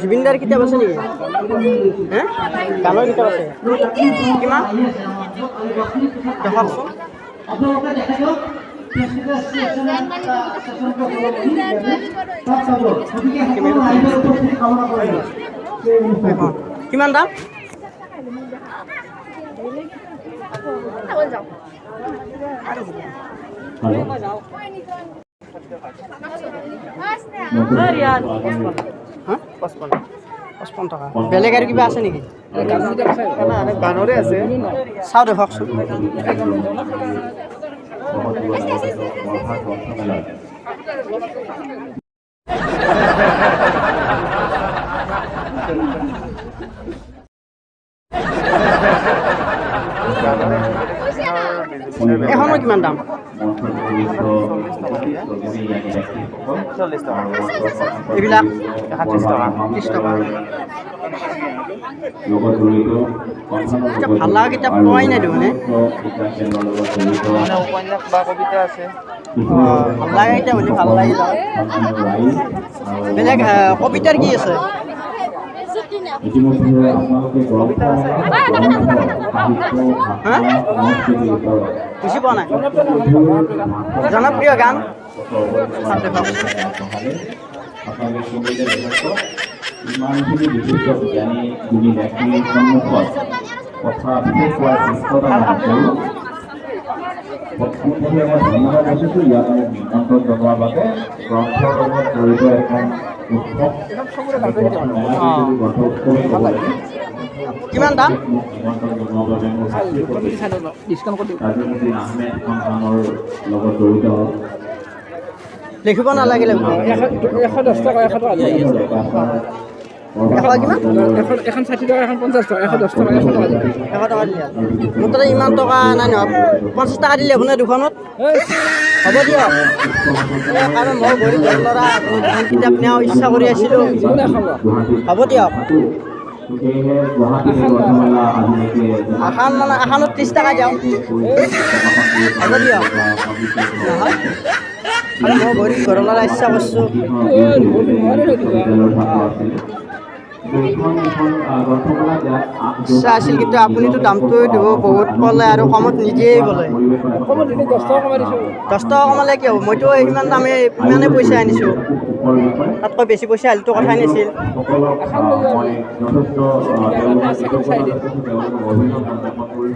জুবিনদাৰ কিতাপ আছে নেকি? হে, গানৰ কিতাপ আছে কিমান? দেখকচোন। কিমান দাম? 55 টকা। বেলেগ আৰু কিবা আছে নেকি? গানৰে আছে, চাওঁ দেখকচোন। এখনৰ কিমান দাম? 40 টকা। এইবিলাক 30 টকা। 30 টকা। ভাল লগা কিতাপ পোৱাই নাই দেখোন। মানে উপন্যাস বা কবিতা আছে। ভাল লগা কিতাপ হ'লে ভাল লাগি যায়। বেলেগ কবিতাৰ কি আছে? বুজি পোৱা নাই। জনপ্ৰিয় গান ইমানখিনি বিশিষ্ট জ্ঞানী গুণী ব্যক্তিৰ সন্মুখত কথা বিশেষ কোৱাৰ ধৃষ্টতা নকৰোঁ। পোনপ্ৰথমে মই ধন্যবাদ যাচিছোঁ ইয়াত মোক নিমন্ত্ৰণ জনোৱাৰ বাবে। গ্ৰন্থৰ লগত জড়িত এখন উৎসৱ, গ্ৰন্থ উৎসৱেই ক'ব লাগে। কিমান দাম? মোক নিমন্ত্ৰণ জনোৱাৰ বাবে মোৰ তাজুদ্দিন আহমেদ সন্তানৰ লগত জড়িত লিখিব নালাগিলে। 110 টকা, 100 টকা। কিমান? এখন 60 টকা, এখন 50 টকা, 110 টকা, 100 টকা। 100 টকা দিলে মোৰ তাতে ইমান টকা নাই নহয়। 50 টকা দিলে হ'ব নে দুখনত? হ'ব দিয়ক, কাৰণ মই গৰীব ল'ৰা, দুখন কিতাপ নিয়াৰ ইচ্ছা কৰি আছিলোঁ। হ'ব দিয়ক। আখান মানে আখানত 30 টকা দিয়ক। হ'ব দিয়ক। নহয়, মই গৰীব ঘৰৰ ল'ৰা, ইচ্ছা কৰিছোঁ। ইচ্ছা আছিল, কিন্তু আপুনিতো দামটো দিব বহুত ক'লে আৰু কমত নিদিয়েই বোলে। 10 টকা কমালে কি হ'ব? মইতো ইমান দামে ইমানেই পইচা আনিছোঁ, তাতকৈ বেছি পইচা আহিলেতো কথাই নাছিল।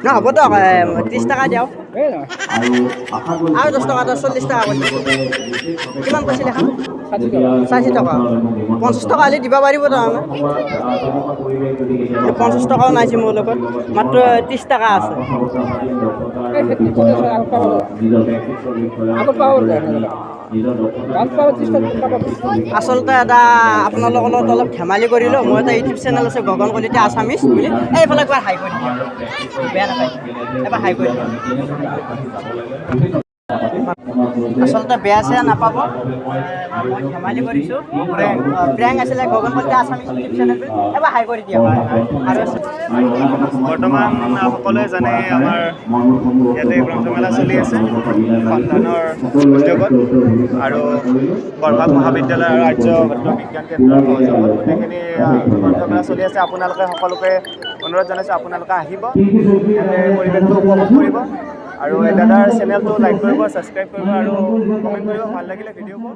ন হ'ব দিয়ক, 30 টকা দিয়ক আৰু 10 টকা, 40 টকা কৰি। কিমান কৈছিল এখন? 60 টকা। 50 টকা হ'লে দিব পাৰিব তাৰমানে। 50 টকাও নাই যে মোৰ লগত, মাত্ৰ 30 টকা আছে। আচলতে এটা আপোনালোকৰ লগত অলপ ধেমালি কৰিলোঁ। মোৰ এটা ইউটিউব চেনেল আছে, গগন কলিতা আছামিজ বুলি। এইফালে একবাৰ হাই কৰি দিয়ক, বেয়া নাপায়, এবাৰ হাই কৰি দিয়ক। আচলতে বেয়া চেয়া নাপাব, মই ধেমালি কৰিছোঁ। প্ৰেং আছিলে গগন কলিতা আছামিজ ইউটিউব চেনেল বুলি, এবাৰ হাই কৰি দিয়ক। আৰু বৰ্তমান সকলোৱে জানে আমাৰ ইয়াতে গ্ৰন্থমেলা চলি আছে সন্ধানৰ উদ্যোগত আৰু বৰভাগ মহাবিদ্যালয় আৰু আৰ্যভট্ট বিজ্ঞান কেন্দ্ৰৰ সহযোগত গোটেইখিনি গ্ৰন্থমেলা চলি আছে। আপোনালোকে সকলোকে অনুৰোধ জনাইছোঁ, আপোনালোকে আহিব, ইয়াতে পৰিৱেশটো উপভোগ কৰিব আৰু দাদাৰ চেনেলটো লাইক কৰিব, ছাবস্ক্ৰাইব কৰিব আৰু কমেণ্ট কৰিব। ভাল লাগিলে ভিডিঅ'বোৰ।